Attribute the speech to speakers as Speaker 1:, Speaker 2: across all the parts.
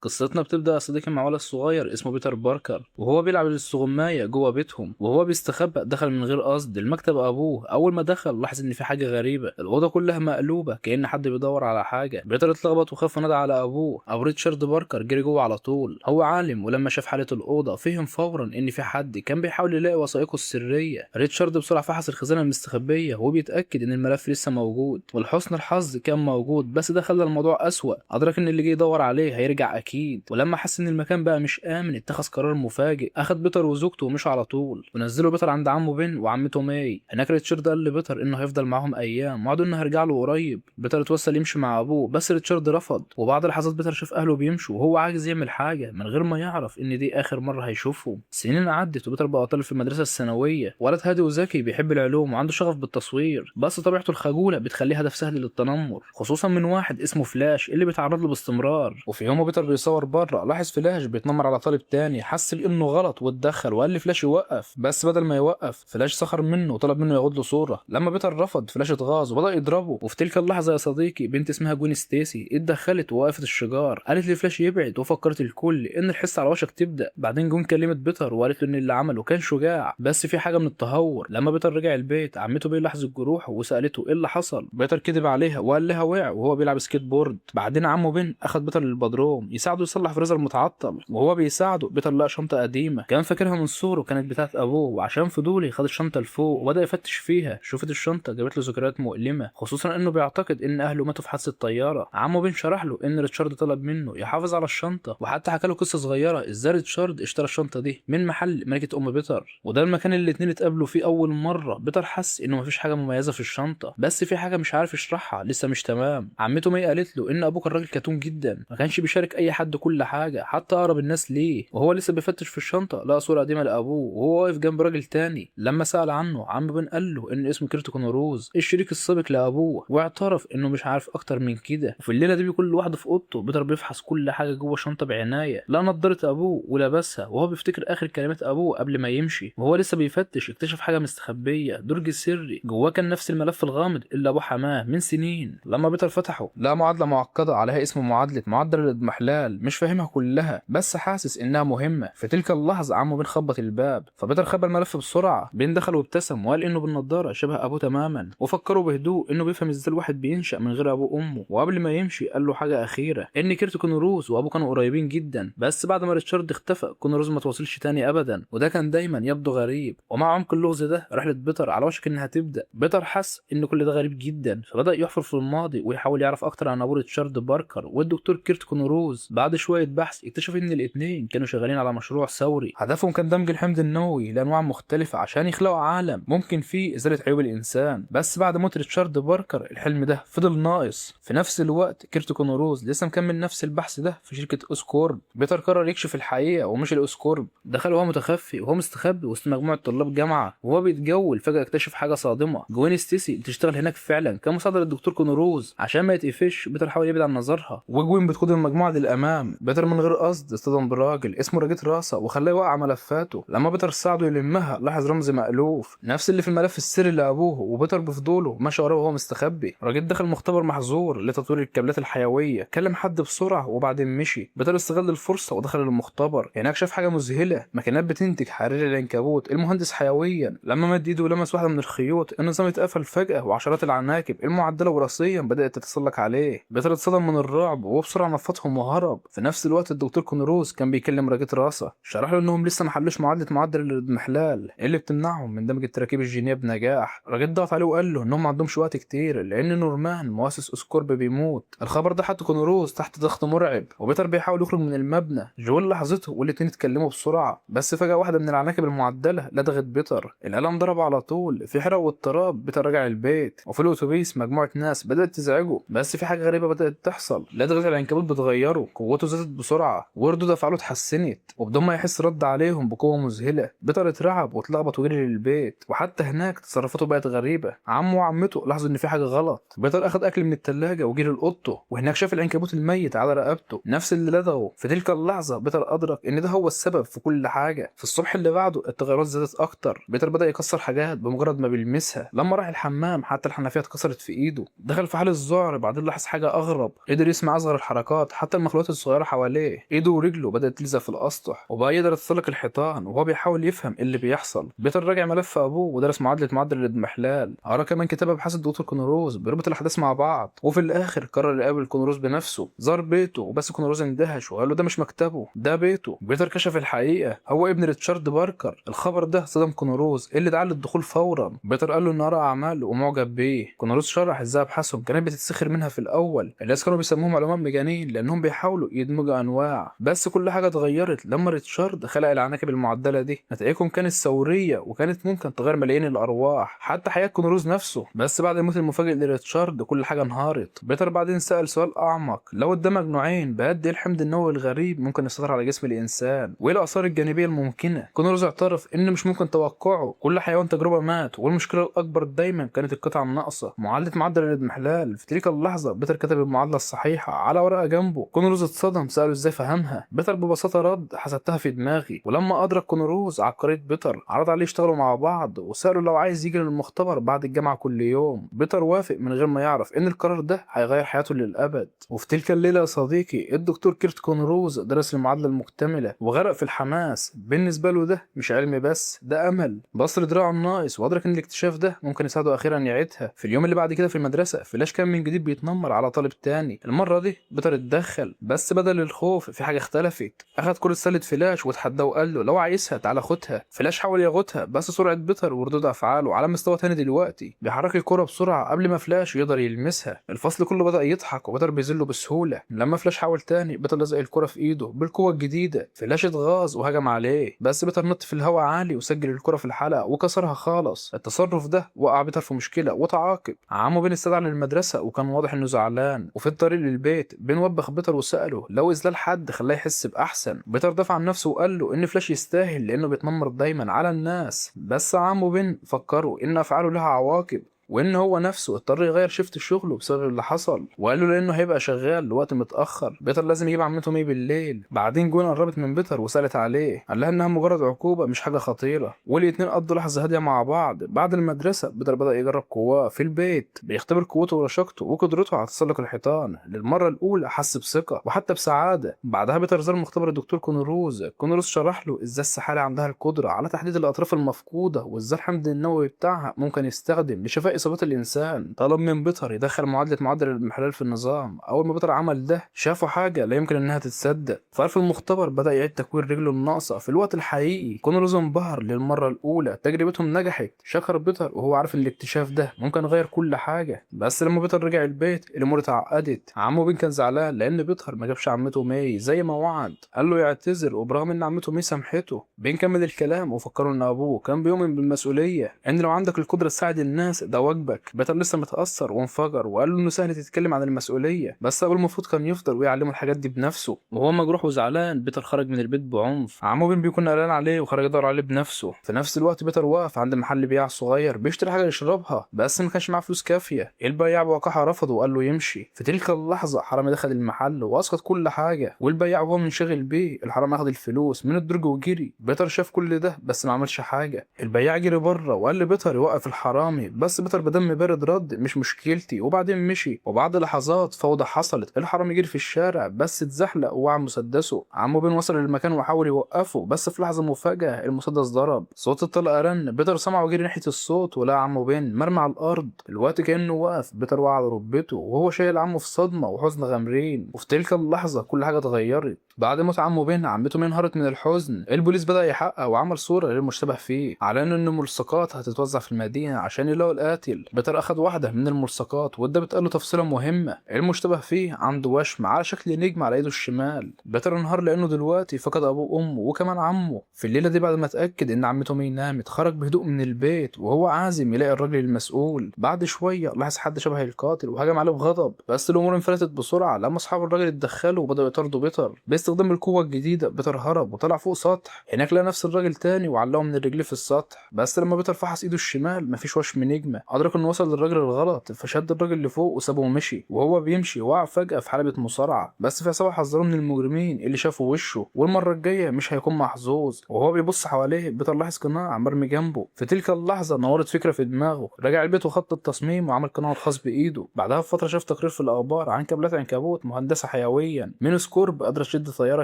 Speaker 1: قصتنا بتبدأ يا صديقي مع ولد صغير اسمه بيتر باركر، وهو بيلعب الاستغماية جوه بيتهم. وهو بيستخبى دخل من غير قصد المكتب ابوه. اول ما دخل لاحظ ان في حاجة غريبة، الأوضة كلها مقلوبة كأن حد بيدور على حاجة. بيتر اتلخبط وخاف ونادى على ابوه. ابو ريتشارد باركر جري جوه على طول، هو عالم، ولما شاف حالة الأوضة فهم فورا ان في حد كان بيحاول يلاقي وثائقه السرية. ريتشارد بسرعة فحص الخزانة المستخبية وبيتأكد ان الملف لسه موجود، ولحسن الحظ كان موجود، بس ده خلى الموضوع أسوأ. أدرك ان اللي جه يدور عليه هيرجع اكيد، ولما حس ان المكان بقى مش امن اتخذ قرار مفاجئ. اخد بيتر وزوجته ومشوا على طول، ونزلوا بيتر عند عمه بن وعمته ماي. هناك ريتشارد قال لبيتر انه هيفضل معاهم ايام، وعده انه هيرجع له قريب. بيتر اتوسل يمشي مع ابوه بس ريتشارد رفض. وبعد لحظات بيتر شاف اهله بيمشوا وهو عاجز يعمل حاجة من غير ما يعرف ان دي اخر مرة هيشوفهم. سنين عدت وبيتر بقى طالب في المدرسة الثانوية، ولد هادي وذكي بيحب العلوم وعنده شغف بالتصوير، بس طبيعته الخجوله بتخليه هدف سهل للتنمر، خصوصا من واحد اسمه فلاش اللي بيتعرض له باستمرار. وفي يوم بيتر بيصور بره لاحظ فلاش بيتنمر على طالب تاني، حس بانه غلط واتدخل وقال لفلاش يوقف، بس بدل ما يوقف فلاش سخر منه وطلب منه ياخد له صوره. لما بيتر رفض فلاش اتغاظ وبدا يضربه. وفي تلك اللحظة يا صديقي بنت اسمها جوين ستيسي اتدخلت ووقفت الشجار، قالت لفلاش يبعد، وفكرت الكل ان الحصة على وشك تبدا. بعدين جون كلمت بيتر وقالت له ان اللي عمله كان شجاع بس في حاجة من التهور. لما بيتر رجع البيت عمته بيه لاحظت جروحه وسالته ايه اللي حصل. بيتر كذب عليها وقال لها وقع وهو بيلعب سكيت بورد. بعدين عمه بن اخد بيتر للبدروم يساعده يصلح فريزر متعطل، وهو بيساعده بيتر لقى شنطه قديمة كان فاكرها من صغره كانت بتاعت ابوه، وعشان فضولي خد الشنطة لفوق وبدا يفتش فيها. شوفت الشنطة جابت له ذكريات مؤلمة، خصوصا انه بيعتقد ان اهله ماتوا في حادثه طيارة. عمه بن شرح له ان ريتشارد طلب منه يحافظ على الشنطة، وحتى حكى له قصة صغيرة ازاي ريتشارد اشترى الشنطة دي من محل ملكه ام بيتر، وده المكان اللي الاتنين اتقابلوا فيه اول مرة. بيتر حس انه مفيش حاجة مميزة في الشنطة، بس في حاجة مش عارف يشرحها لسه مش تمام. عمته مي قالت له ان ابوه كان راجل كتوم جدا، ما كانش بيشارك اي حد كل حاجة حتى اقرب الناس ليه. وهو لسه بيفتش في الشنطة لقى صوره قديمة لابوه وهو واقف جنب راجل تاني. لما سال عنه عم بن قال له ان اسمه كيرت كونوروز الشريك السابق لابوه، واعترف انه مش عارف اكتر من كده. وفي الليلة دي بيكون لوحده في اوضته، بيتر بيفحص كل حاجة جوه الشنطة بعناية، لقى نضاره ابوه ولبسها وهو بيفتكر اخر كلمات ابوه قبل ما يمشي. وهو لسه بيفتش اكتشف حاجة مستخبيه، درج سري جواه كان نفس الملف الغامض اللي ابوه حماه من سنين. لما بيتر فتحه لقى معادلة معقدة عليها اسم معادلة معدل الاضمحلال، مش فاهمها كلها بس حاسس انها مهمة. في تلك اللحظة عمه بن خبط الباب، فبيتر خبى الملف بسرعة. بن دخل وابتسم وقال انه بالنضاره شبه ابوه تماما، وفكروا بهدوء انه بيفهم ازاي الواحد بينشأ من غير ابوه وامه. وقبل ما يمشي قال له حاجة اخيرة، ان كيرت كونوروز وابوه كانوا قريبين جدا، بس بعد ما ريتشارد اختفى كونوروز ما تواصلش تاني ابدا، وده كان دايما يبدو غريب. ومع عمق اللغز ده رحله بيتر على وشك انها تبدا. بيتر حس ان كل ده غريب جدا، فبدا يحفر في الماضي ويحاول يعرف اكتر عن ابو ريتشارد باركر والدكتور كيرت كونوروز. بعد شوية بحث اكتشف ان الاثنين كانوا شغالين على مشروع ثوري، هدفهم كان دمج الحمض النووي لانواع مختلفة عشان يخلقوا عالم ممكن فيه ازالة عيوب الانسان. بس بعد موت ريتشارد باركر الحلم ده فضل ناقص. في نفس الوقت كيرت كونوروز لسه مكمل نفس البحث ده في شركة اوسكورب. بيتر قرر يكشف الحقيقة ومشي لاوسكورب. دخل وهو متخفي وهو مستخبي وسط مجموعة طلاب جامعه، وهو بيتجول فجاة اكتشف حاجة صادمه، جوين ستيسي بتشتغل هناك فعلا كمساعده للدكتور كونوروز. عشان ما يتقفش بيتر حاول يبعد عن نظرها، وجوين بتقود المجموعة للامام. بيتر من غير قصد اصطدم براجل اسمه راجيت راسه وخلاه يوقع ملفاته. لما بيتر ساعده يلمها لاحظ رمز مألوف نفس اللي في الملف السري لابوه، وبيتر بفضوله مشى وراه وهو مستخبي. راجيت دخل مختبر محظور لتطوير الكابلات الحيوية، كلم حد بسرعة وبعدين مشي. بيتر استغل الفرصة ودخل المختبر. هناك شاف حاجة مذهلة، ماكينات بتنتج حرير العنكبوت المهندس حيويا. لما مد ايده ولمس واحدة من الخيوط النظام اتقفل فجاة، وعشرات العناكب المعدله وراثيا بدات تتسلق عليه. بيتر اتصدم من الرعب وبسرعة نفضهم وهرب. في نفس الوقت الدكتور كونروز كان بيكلم راجيت راسه، شرح له انهم لسه ما حلوش معادلة معدل الاضمحلال اللي بتمنعهم من دمج التراكيب الجينية بنجاح. راجيت ضغط عليه وقال له انهم ما عندهمش وقت كتير لان نورمان مؤسس اوسكورب بيموت. الخبر ده حط كونروز تحت ضغط مرعب، وبيتر بيحاول يخرج من المبنى. جوين لاحظته والاتنين اتكلموا بسرعة، بس فجاة واحدة من العناكب المعدله لدغت بيتر. الالم ضربه على طول في حيره واضطراب. بيتر رجع البيت، وفي الاتوبيس مجموعة ناس بدات تزعجه، بس في حاجة غريبة بدات تحصل. لدغه العنكبوت بتغيره، قوته زادت بسرعة وردود افعاله اتحسنت، وبدون ما يحس رد عليهم بقوة مذهلة. بيتر اترعب واتلخبط وجري للبيت، وحتى هناك تصرفاته بقت غريبة. عمه وعمته لاحظوا ان في حاجة غلط. بيتر اخد اكل من الثلاجة وجري لاوضته، وهناك شاف العنكبوت الميت على رقبته نفس اللي لدغه. في تلك اللحظة بيتر ادرك ان ده هو السبب في كل حاجة. في الصبح اللي بعده التغيرات زادت اكتر. بيتر بدا يكسر حاجات بمجرد ما بيلمسها. لما راح الحمام حتى الحنفية اتكسرت في ايده. دخل في حاله ذعر، بعدين لاحظ حاجة اغرب، قدر يسمع اصغر الحركات حتى المخلوقات الادوات الصغيرة حواليه. ايده ورجله بدات تلزق في الاسطح، وبقى يقدر يتسلق الحيطان وهو بيحاول يفهم إيه اللي بيحصل. بيتر راجع ملف ابوه ودرس معادلة معدل الاضمحلال، قرا كمان كتاب ابحاث الدكتور كونروز بيربط الاحداث مع بعض. وفي الاخر قرر يقابل كونروز بنفسه. زار بيته، وبس كونروز اندهش وقال له ده مش مكتبه، ده بيته. بيتر كشف الحقيقة، هو ابن ريتشارد باركر. الخبر ده صدم كونروز اللي دعاه للدخول فورا. بيتر قال له انه قرا اعماله ومعجب بيه. كونروز شرح ازاي ابحاثهم كانت بتتسخر منها في الاول، الناس كانوا بيسموهم علماء مجانين لانهم بيحاولوا يدمجوا انواع، بس كل حاجة اتغيرت لما ريتشارد خلق العناكب المعدله دي. نتائجهم كانت ثورية وكانت ممكن تغير ملايين الارواح، حتى حياة كونروز نفسه. بس بعد الموت المفاجئ لريتشارد كل حاجة انهارت. بيتر بعدين سال سؤال اعمق، لو اندمج نوعين بقد ايه الحمض النووي الغريب ممكن يسيطر على جسم الانسان، وايه الاثار الجانبية الممكنة؟ كونروز اعترف ان مش ممكن توقعه، كل حيوان تجربه مات، والمشكلة الاكبر دايما كانت القطعة الناقصة، معادلة معدل الاضمحلال. في تلك اللحظة بيتر كتب المعادلة الصحيحة على ورقة جنبه. كونروز اتصدم، ساله ازاي فهمها. بيتر ببساطة رد حسبتها في دماغي. ولما ادرك كونروز عبقرية بيتر عرض عليه يشتغلوا مع بعض، وساله لو عايز يجي للمختبر بعد الجامعة كل يوم. بيتر وافق من غير ما يعرف ان القرار ده هيغير حياته للابد. وفي تلك الليلة يا صديقي الدكتور كيرت كونروز درس المعادلة المكتمله وغرق في الحماس. بالنسبة له ده مش علم بس، ده امل. بصر دراعه الناقص وادرك ان الاكتشاف ده ممكن يساعده اخيرا يعيدها. في اليوم اللي بعد كده في المدرسة فلاش كان من جديد بيتنمر على طالب تاني. المرة دي بيتر اتدخل، بس بدل الخوف في حاجة اختلفت. اخد كره سله فلاش واتحداه وقال له لو عايزها تعالى خدها. فلاش حاول ياخدها، بس سرعة بيتر وردود افعاله على مستوى تاني دلوقتي، بيحرك الكره بسرعة قبل ما فلاش يقدر يلمسها. الفصل كله بدا يضحك وبيتر بيذله بسهولة. لما فلاش حاول تاني بيتر لزق الكره في ايده بالقوة الجديدة. فلاش اتغاظ وهجم عليه، بس بيتر نط في الهواء عالي وسجل الكره في الحلقة وكسرها خالص. التصرف ده وقع بيتر في مشكلة وتعاقب. عمه بين استدعى للمدرسة وكان واضح انه زعلان. وفي الطريق للبيت بين وبخ بيتر وساله لو اذلال حد خلاه يحس باحسن. بيتر دافع عن نفسه وقال له ان فلاش يستاهل لانه بيتنمر دايما على الناس، بس عمه بين فكروا ان افعاله لها عواقب، وان هو نفسه اضطر يغير shift شغله بسبب اللي حصل، وقال له لانه هيبقى شغال لوقت متاخر بيتر لازم يجيب عمته مي بالليل. بعدين جون قربت من بيتر وسالت عليه، قال لها انها مجرد عقوبه مش حاجة خطيرة، والاتنين قضوا لحظة هادية مع بعض. بعد المدرسة بيتر بدا يجرب قواه في البيت، بيختبر قوته ورشاقته وقدرته على تسلق الحيطان. للمرة الاولى حس بثقة وحتى بسعادة. بعدها بيتر زار مختبر الدكتور كونروز. كونروز شرح له ازاي السحالي عندها القدرة على تحديد الاطراف المفقودة، وازاي الحمض النووي بتاعها ممكن يستخدم لشفاء اصابات الانسان. طلب من بيتر يدخل معادلة معدل الاضمحلال في النظام. اول ما بيتر عمل ده شافوا حاجة لا يمكن انها تتصدق. ففي المختبر بدا يعيد تكوين رجله الناقصة في الوقت الحقيقي. كونروز انبهر للمرة الاولى، تجربتهم نجحت. شكر بيتر وهو عارف ان الاكتشاف ده ممكن يغير كل حاجة. بس لما بيتر رجع البيت الامور اتعقدت. عمه بين كان زعلان لان بيتر ما جابش عمته ماي زي ما وعد، قال له يعتذر، وبرغم ان عمته ماي سامحته بين كمل الكلام وفكروا ان ابوه كان بيؤمن بالمسؤولية، ان لو عندك القدرة تساعد الناس ده واجبك. بيتر لسه متأثر وانفجر وقال له انه سهل تتكلم عن المسؤولية، بس ابوه المفروض كان يفضل ويعلمه الحاجات دي بنفسه. وهو مجروح وزعلان بيتر خرج من البيت بعنف. عمه بين بيكون قلقان عليه وخرج يدور عليه بنفسه. في نفس الوقت بيتر واقف عند محل بياع صغير بيشتري حاجة يشربها، بس ما كانش معاه فلوس كافيه. البياع بوقاحه رفضه وقال له يمشي. في تلك اللحظة حرامي دخل المحل واسقط كل حاجة، والبياع وهو منشغل بيه الحرامي اخذ الفلوس من الدرج وجري. بيتر شاف كل ده بس ما عملش حاجة. البياع جري بره وقال لبيتر يوقف الحرامي، بس بيتر بدم بارد رد مش مشكلتي، وبعدين مشي. وبعد لحظات فوضى حصلت، الحرامي جري في الشارع بس اتزحلق ووقع مسدسه. عمه بين وصل للمكان وحاول يوقفه، بس في لحظة مفاجاة المسدس ضرب. صوت الطلقة رن، بيتر سمع وجري ناحية الصوت ولقى عمه بين مرمى على الارض. الوقت كانه وقف، بيتر وقع على ركبته وهو شايل عمه في صدمة وحزن غامرين. وفي تلك اللحظة كل حاجة اتغيرت. بعد موت عمه بين عمته انهارت من الحزن. البوليس بدأ يحقق وعمل صورة للمشتبه فيه على انه ملصقات هتتوزع في المدينة عشان يلاقوا القاتل. بيتر اخد واحدة من الملصقات وده بتقال له تفصيلة مهمة، المشتبه فيه عنده وشم على شكل نجم على ايده الشمال. بيتر انهار لانه دلوقتي فقد ابوه وامه وكمان عمه. في الليلة دي بعد ما اتأكد ان عمته مي نامت خرج بهدوء من البيت وهو عازم يلاقي الراجل المسؤول. بعد شوية لاحظ حد شبه القاتل وهجم عليه بغضب، بس الامور انفلتت بسرعة لما اصحاب الراجل اتدخلوا وبدأوا يطاردوا بيتر. باستخدام القوة الجديدة بيتر هرب وطلع فوق سطح. هناك لقى نفس الراجل تاني وعلقه من الرجلين في السطح. بس لما بيتر فحص ايده الشمال مفيش وشم نجمه، ادرك انه وصل للراجل الغلط، فشد الراجل اللي فوق وسابه ومشي. وهو بيمشي وقع فجأة في حلبة مصارعة، بس في عصابة حذروه من المجرمين اللي شافوا وشه، والمرة الجاية مش هيكون محظوظ. وهو بيبص حواليه بيتر لاحظ قناع مرمي جنبه. في تلك اللحظة نورت فكرة في دماغه، رجع البيت وخط التصميم وعمل قناعة الخاص بإيده. بعدها بفترة شاف تقرير في الأخبار عن كابلات عنكبوت مهندسة حيويا من أوسكورب قادرة تشد طيارة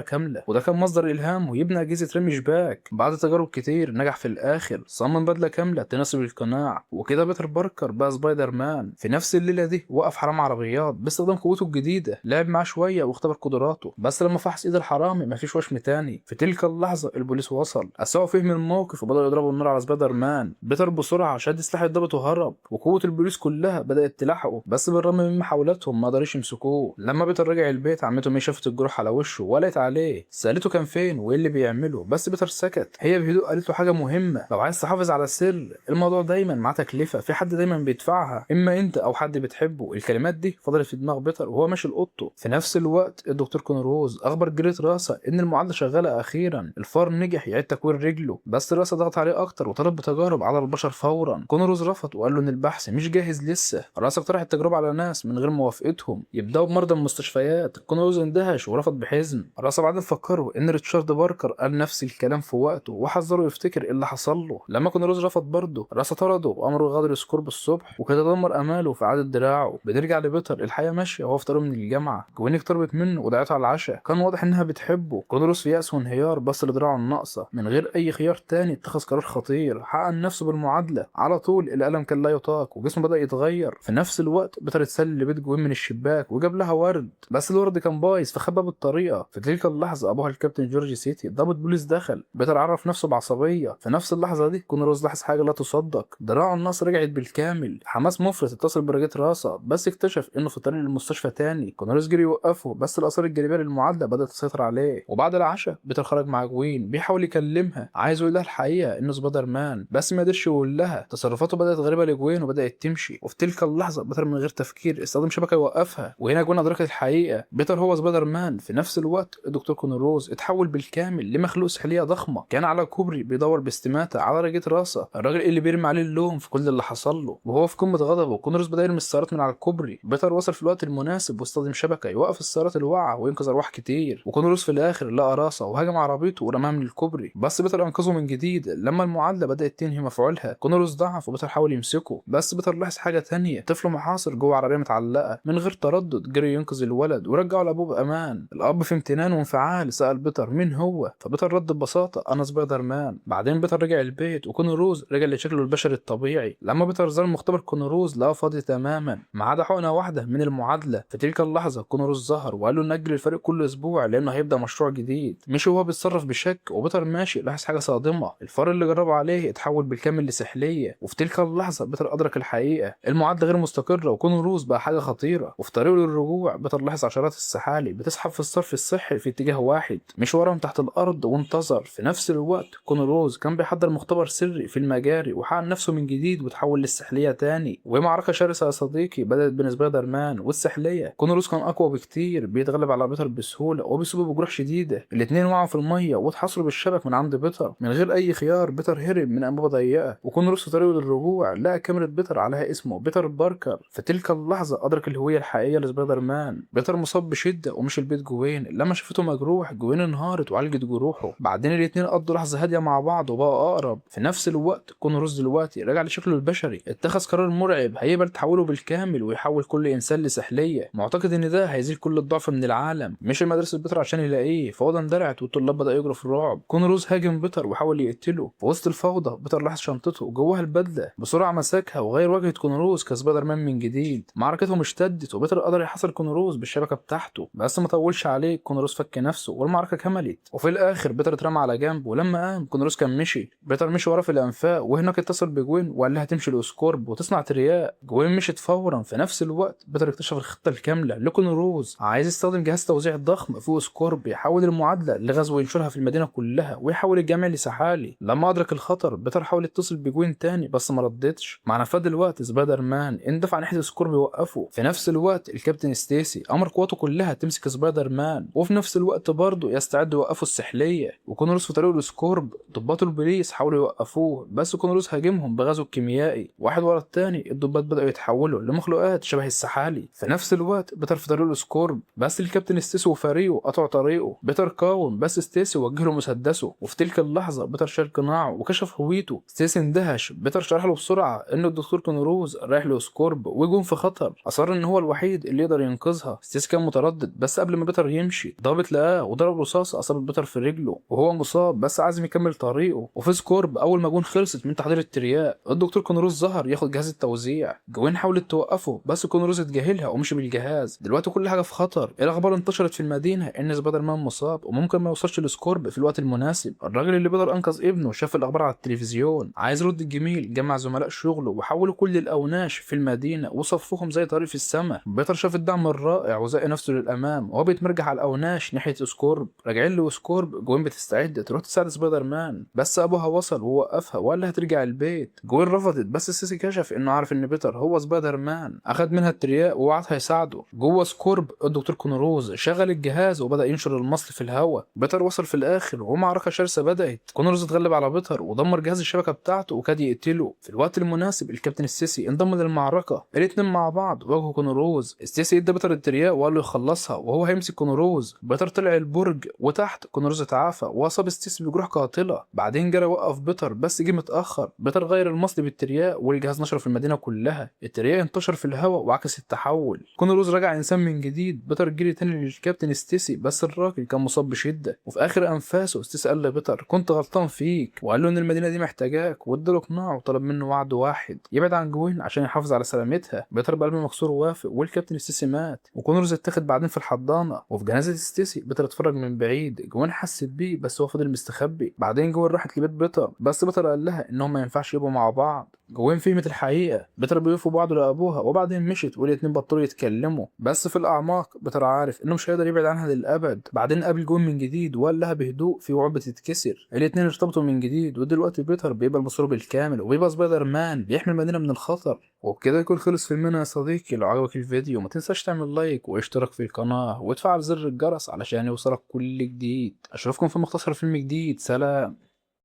Speaker 1: كاملة، وده كان مصدر إلهام ويبني أجهزة رمي شباك. بعد تجارب كتير نجح في الآخر، صمم بدلة كاملة تناسب القناع، وكده بيتر باركر بقى سبايدر مان. في نفس الليلة دي وقف حرام عربيات باستخدام قوته الجديدة، لعب معاه شوية واختبر قدراته، بس لما فحص ايد الحرامي مفيش وشم تاني. في تلك اللحظة البوليس وصل، أساءوا فهم الموقف وبدأوا يضربوا النار على سبايدر مان. بيتر بسرعة شد سلاح الضابط وهرب، وقوة البوليس كلها بدأت تلاحقه، بس بالرغم من محاولاتهم ما قدرش يمسكوه. لما بيتر رجع البيت عمته مي شافت الجروح على وشه وقلقت عليه، سألته كان فين وايه اللي بيعمله، بس بيتر سكت. هي بهدوء قالت له حاجة مهمة، لو عايز تحافظ على السر الموضوع دايما معاه تكلفة، في حد دايما بيدفعها، اما انت او حد بتحبه. الكلمات دي فضلت في دماغ بيتر وهو ماشي لاوضته. في نفس الوقت الدكتور كونروز اخبر جريت راسه ان المعادلة شغالة اخيرا، الفار نجح يعيد تكوين رجله، بس راسه ضغط عليه اكتر وطلب بتجارب على البشر فورا. كونروز رفض وقال له ان البحث مش جاهز لسه. راسه اقترح التجربة على ناس من غير موافقتهم، يبداوا بمرضى المستشفيات. كونروز اندهش ورفض بحزم. راسه بعدين فكروا ان ريتشارد باركر قال نفس الكلام في وقته وحذره يفتكر اللي حصل له. لما كونروز رفض برضه راسه طرده وامره يغادر سكورب الصبح، وكده دمر اماله في اعاده دراعه. بنرجع لبيتر، الحياة ماشية وهو في طريقه من الجامعة. جوين اقتربت منه ودعته على العشاء، كان واضح انها بتحبه. كونروز في يأس وانهيار بص لدراعه الناقصة، من غير اي خيار تاني اتخذ قرار خطير، حقن نفسه بالمعادله على طول. الالم كان لا يطاق وجسمه بدا يتغير. في نفس الوقت بيتر اتسلل لبيت جوين من الشباك وجاب لها ورد، بس الورد كان بايظ فخبى بالطريقة. في تلك اللحظة ابوها الكابتن جورج سيتي ضابط بوليس دخل. بيتر عرف نفسه بعصبيه. في نفس اللحظة دي كونروز لاحظ حاجة لا تصدق، دراعه الناقص رجعت بالكامل. حماس مفرط اتصل برجيت راسه، بس اكتشف انه في طريق للمستشفى تاني. كونروز جري يوقفه، بس الاثار الجانبية للمعادله بدات تسيطر عليه. وبعد العشاء بيتر خرج مع جوين بيحاول يكلمها، عايز يقول لها الحقيقة انه سبايدر مان، بس ما قدرش يقول لها. تصرفاته بدات غريبة لجوين وبدات تمشي. وفي تلك اللحظة بيتر من غير تفكير استخدم شبكة يوقفها، وهنا جوين ادركت الحقيقة، بيتر هو سبايدر مان. في نفس الوقت الدكتور كونروز اتحول بالكامل لمخلوق سحليه ضخمة، كان على كوبري بيدور باستماته على رجيت راسه، الراجل اللي بيرمي عليه اللوم في كل اللي حصل له. وهو في قمة غضبه كونروز بدا يرمي السيارات من على الكوبري. بيتر وصل في الوقت المناسب واستخدم شبكة يوقف السيارات الواقعة وينقذ ارواح كتير. وكونروز في الاخر لقى راسه وهاجم عربيته ورماها من الكوبري، بس بيتر انقذه من جديد. لما المعادلة بدات تنهي مفعولها كونروز ضعف وبيتر حاول يمسكه، بس بيتر لاحظ حاجة تانية، طفل محاصر جوه عربية متعلقه. من غير تردد جري ينقذ الولد ورجعه لابوه بامان. الاب في امتنان وانفعال سال بيتر مين هو، فبيتر رد ببساطة انا سبايدر مان. بعدين بيتر رجع البيت وكونروز رجع لشكله البشري الطبيعي. لما بيتر زار مختبر كونروز لقاه فاضي تماما ما عدا حقنه واحدة من المعادلة. في تلك اللحظة كونروز ظهر وقال له نأجل الفريق كل اسبوع لانه هيبدا مشروع جديد. مشي وهو بيتصرف بشك، وبيتر ماشي لاحظ حاجة صادمه، الفار اللي جربوا عليه اتحول بالكامل لسحليه. وفي تلك اللحظة بيتر ادرك الحقيقة، المعادلة غير مستقره وكونروز بقى حاجة خطيرة. وفي طريقه للرجوع بيتر لاحظ عشرات السحالي بتسحب في الصرف الصحي في اتجاه واحد، مشي وراهم تحت الارض وانتظر. في نفس الوقت كونروز كان بيحضر مختبر سري في المجاري وحقن نفسه من جديد وتحول للسحليه تاني. ومعركة شرسة يا صديقي بدات بين سبايدر مان والسحليه. كونروز كان اقوى بكتير، بيتغلب على بيتر بسهولة وبيصيبه بجروح شديدة. الاثنين وقعوا في المية واتحصروا بالشبك من عند بيتر من غير اي خيار. بيتر هرب من انبوبة ضيقه، وكونروز في طريقه للرجوع لقى كاميرا بيتر عليها اسمه بيتر باركر. في تلك اللحظة ادرك الهوية الحقيقية لسبايدر مان. بيتر مصاب بشده ومشي البيت جوين. لما شافته مجروح جوين انهارت وعالجت جروحه. بعدين الاثنين قضوا لحظة هادية مع بعض وبقوا اقرب. في نفس الوقت كونروز دلوقتي رجع لشكله البشري، اتخذ قرار مرعب هيقبل تحوله بالكامل ويحول كل انسان لسحليه، معتقد ان ده هيزيل كل الضعف من العالم. مشي مدرسه بيتر عشان يلاقيه، فوضى اندلعت والطلاب بدأوا يجروا في الرعب. كونروز هاجم بيتر وحاول يقتله. في وسط الفوضى بيتر لاحظ شنطته وجواها البدلة، بسرعة مسكها وغير واجهه كونروز كسبايدر مان من جديد. معركتهم اشتدت وبيتر قدر يحاصر كونروز بالشبكه بتاعته، بس ما طولش عليه، كونروز فك نفسه والمعركة كملت. وفي الاخر بيتر اترمى على جنب، ولما قام كونروز كان مشي. بيتر مشي وراه في الانفاق، وهناك اتصل بجوين وقال لها تمشي لأوسكورب وتصنع ترياق. جوين مشيت فورا. في نفس الوقت بيتر اكتشف الخطة الكاملة لكونروز، عايز يستخدم جهاز توزيع ضخم في أوسكورب يحول المعادلة لغاز وينشرها في المدينة كلها ويحول الجميع لسحالي. لما ادرك الخطر بيتر حاول يتصل بجوين تاني بس ما ردتش. مع نفاد الوقت سبايدر مان اندفع ناحية سكورب يوقفه. في نفس الوقت الكابتن ستيسي امر قواته كلها تمسك سبايدر مان، وفي وفي نفس الوقت برضه يستعدوا يوقفوا السحليه. وكونروز في طريقه لأوسكورب، ضباط البوليس حاولوا يوقفوه بس كونروز هاجمهم بغازه الكيميائي. واحد ورا التاني الضباط بدأوا يتحولوا لمخلوقات شبه السحالي. في نفس الوقت بيتر في طريقه لأوسكورب، بس الكابتن ستيسي وفريقه قطعوا طريقه. بيتر قاوم بس ستيسي وجه له مسدسه، وفي تلك اللحظة بيتر شال قناعة وكشف هويته. ستيسي اندهش، بيتر شرح له بسرعة انه الدكتور كونروز رايح لأوسكورب وجون في خطر، اصر ان هو الوحيد اللي يقدر ينقذها. ستيسي كان متردد، بس قبل ما بيتر يمشي ضابط لقاه وضرب رصاصة اصابت بيتر في رجله وهو مصاب، بس عازم يكمل طريقه. وفي سكورب اول ما جون خلصت من تحضير الترياق الدكتور كونروز ظهر ياخد جهاز التوزيع. جوين حاولت توقفه بس كونروز اتجاهلها ومشي بالجهاز. دلوقتي كل حاجة في خطر، الاخبار انتشرت في المدينة ان سبايدر مان مصاب وممكن ما يوصلش لسكورب في الوقت المناسب. الراجل اللي بيقدر انقذ ابنه شاف الاخبار على التلفزيون، عايز يرد الجميل، جمع زملاء شغله وحولوا كل الاوناش في المدينة وصفوهم زي طريق في السماء. بيتر شاف الدعم الرائع وزق نفسه للامام وهو بيتمرجح على الاوناش ناحية سكورب. راجعين لسكورب، جوين بتستعد تروح تساعد سبايدر مان، بس ابوها وصل ووقفها وقال لها ترجع البيت. جوين رفضت بس ستيسي كشف انه عارف ان بيتر هو سبايدر مان، اخد منها الترياق ووعدها يساعده. جوه سكورب الدكتور كونروز شغل الجهاز وبدا ينشر المصل في الهواء. بيتر وصل في الاخر ومعركة شرسة بدات. كونروز اتغلب على بيتر ودمر جهاز الشبكة بتاعته وكاد يقتله. في الوقت المناسب الكابتن ستيسي انضم للمعركة، الاتنين مع بعض واجهوا كونروز. ستيسي ادى بيتر الترياق وقال له يخلصها وهو هيمسك كونروز. بيتر طلع البرج وتحت كونروز اتعافى واصاب ستيسي بجروح قاتله. بعدين جرى وقف بيتر بس جه متاخر. بيتر غير المصل بالترياق والجهاز نشره في المدينة كلها. الترياق انتشر في الهواء وعكس التحول. كونروز رجع انسان من جديد. بيتر جري تاني للكابتن ستيسي بس الراجل كان مصاب بشده، وفي اخر انفاسه ستيسي قال لبيتر كنت غلطان فيك، وقال له ان المدينة دي محتاجاك، واداله قناعة وطلب منه وعد واحد يبعد عن جوين عشان يحافظ على سلامتها. بيتر بقلب مكسور وافق، والكابتن ستيسي مات، وكونروز اتاخد بعدين في الحضانة. وفي جنازه ستيسي بيتر اتفرج من بعيد، جوين حست بيه بس هو فضل مستخبي. بعدين جوين راحت لبيت بيتر بس بيتر قال لها انهم ما ينفعش يبقوا مع بعض. جوين فهمت الحقيقة، بيتر بيوفوا بعض لابوها، وبعدين مشت والاتنين بطلوا يتكلموا. بس في الاعماق بيتر عارف انه مش هيقدر يبعد عنها للابد. بعدين قابل جوين من جديد وقال لها بهدوء في وعود بتتكسر. الاتنين ارتبطوا من جديد، ودلوقتي بيتر بيبقى المصروف بالكامل وبيبقى سبايدر مان بيحمي المدينة من الخطر. وبكده يكون خلص فيلمنا يا صديقي. لو عجبك الفيديو ما تنساش تعمل لايك واشتراك في القناة وتفعل زر الجرس علشان يوصلك كل جديد. اشوفكم في مختصر فيلم جديد. سلام.